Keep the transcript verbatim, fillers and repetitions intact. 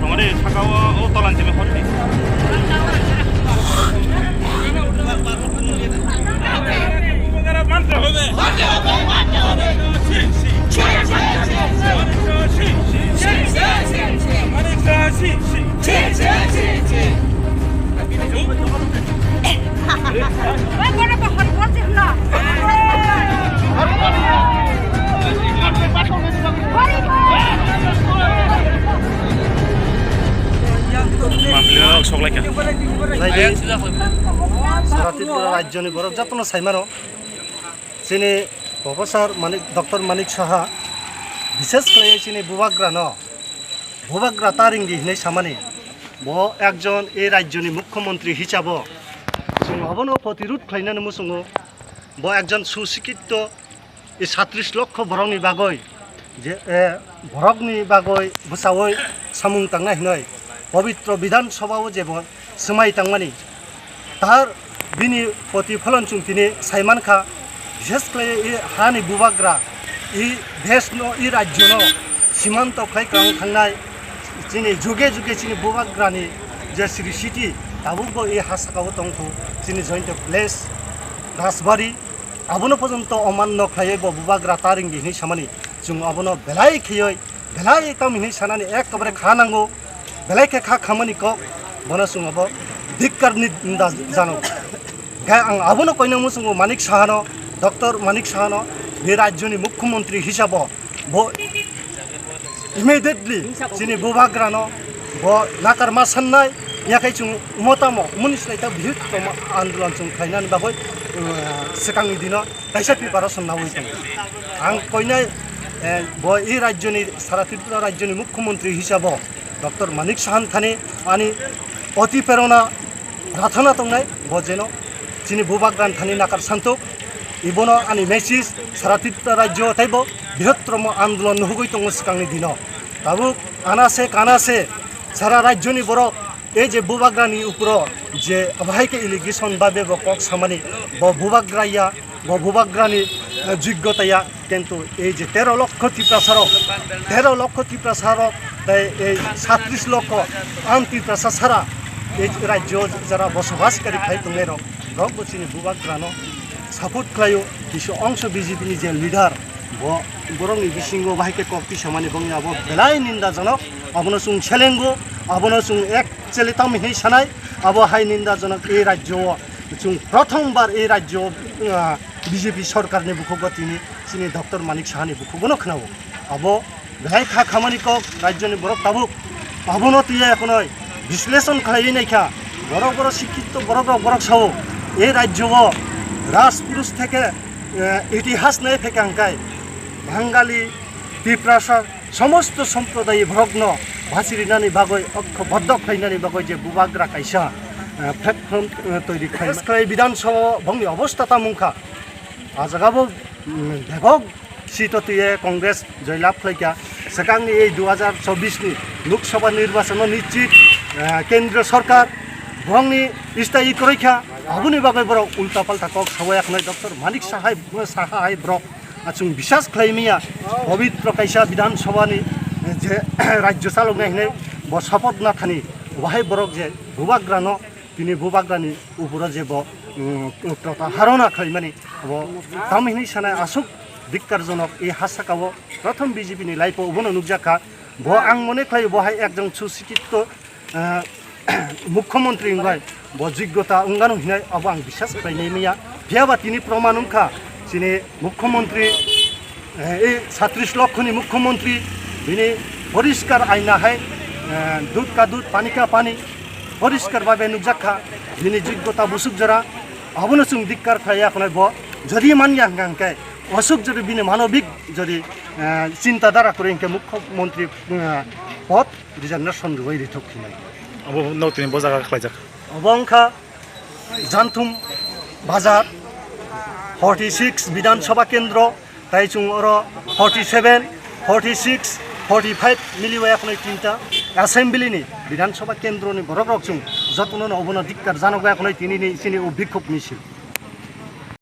Tongmani saka o, o tolan chini hor di. Sara Tripura rajyoni borok jotono saimano, chini Professor Manik, Doctor Manik Saha, bishesh khlaiwi chini bubagrano, bubagra ta ringdi hinwi samani, bo ekjon ei rajyoni mukhyamantri hisabo chwng obono protirud khlainani muchungo, bo ekjon susikito, e satris lokho borokni bagwi je, e, borokni bagwi bwchaui samung tangnai hinwi pobitro Bidhan Sabha o je bo swmai tangmani, tar bini protipholon chwng tini sai mankha. Bishesh khlai e hani bubagra, e desh no, e rajyo no simanto khlai kwrwng thangnai chini juge juge chini bubagrani je sri siti tabukbo e ha saka o tongkhu chini jointo place Rajbari. Abono pojonto oman no khlaiwi bo bubagra ta ringdi hinwi samani, chwng abono belai kheyoi, belai tamo hinwi sanani ekkabare kha nango, belai khe kha khamani kok, bono chwng abo dhikkarni da jano. Khe ang abono koinangmo chwngo Manik Sahano, Doctor Manik Sahano, be rajyoni mukhyamantri hisabo, bo immediately chini bubagrano bo nakarma sannai, yakhai chwng motamo muni slai ta bihik tongma andolon chwng khlainani bagwi, uh, swkangni dino kaisa preparation nawi tongo. Ang koinai, eh, bo i rajyoni, sara Tripura rajyoni mukhyamantri hisabo Doctor Manik Sahan thani ani oti prerona rathana tongnai, bo jeno chini bubagrani thani nakar santok. Ibono ani message sara Tripura rajyo teibo bihottomo andolon nuhugwi tongo swkangni dino. Tabuk anase kanase sara rajyoni borok ei je bubagrani upro je bahai khe allegation ba bebo kok samani, bo bubagra ya, bo bubagrani, eh, joggota ya, kintu ei je tero lokho Tiprasarok, tero lokho Tiprasarok, tei ei satris lokho ang Tiprasa sara ei rajyo jara bosobas kari khai tongnairok, rokbo chini bubagrano support khlaio. Kisu ongso B J P ni je leader, bo borokni bisingo bahai khe kok tisamani bongni abo belai nindajonok, abono chwng selengo, abono chwng actually tamo hinwi sanai, abo hai nindajonok ei rajyo o chwng prothom bar ei rajyo o, ah, B J P sorkarni bukhugo tini chini Doctor Manik Sahani bukhugono khwnao. Abo belai kha khamani kok rajyoni borok tabuk abono twiya ekhonoi bisleshon khlaiwi naikha. Borok borok sikkito borok rok borok sao ei rajyo o rajpurush theke, eh, itihas nai theke hangkai Bangali, Tiprasa, somosto somprodayi borokno basirinani bagwi, okkoboddo khlainani bagwi je bubagra kaisa, eh, platform, eh, toiri khlai. Khlai Bidhan Sabha bongni obostha tamo wngkha. A jaga bo, mm, bebak seat o twiwi Congress joylab khlaikha. Swkangni ei dui hajar chobbish ni Lok Sabha nirbachon o nischit, eh, kendriyo sorkar borokni sthayi kwrwi kha. Aboni bagwi borok ulta palta kok sawi yakhnai Doctor Manik Sahai, Saha hai borok. Achung biswas khlai manya, pobitro kaisa Bidhan Sabha ni je rajyo chaloknai hinwi bo support na thani, wahai borok je bubagrano, tini bubagrani uporo je bo, um, protahorona khlaimani, bo tamo hinwi sanai aswk dhikkarjonok. E ha saka o prothom B J P ni life o obono nukjak kha. Bo ang mone khlai bo hai ekjon susikito ah, mukhyamantri wngbai bo joggota wngano hinai abo ang biswas khlainai manya. Phiyaba tini proman wngkha chini mukhyamantri, eh, ei satris lokhoni mukhyamantri, bini poriskar aina hai, eh, dud ka dud, pani ka pani, poriskar babe nukjak kha bini joggota busuk jora. Abono chwng dikkar khlaiya khwnai bo jodi manya hwnkha hwnkhe, aswk jodi bini manobik jodi, eh, chinta dhara kwrwi hwnkhe mukhyamantri, eh, pod resignation rwui rithok hinai. Abo no tini bo jaga khlaijak. Obo wngkha Janthum Bazar, forty six Bidhan Sabha Kendro, tai chwng oro forty seven, Forty six, forty five miliwai akhonai tinta assembly ni Bidhan Sabha kendro ni borok rok chwng jotono no obono dikkar janogo akhonai tini ni chini o bikhop misil.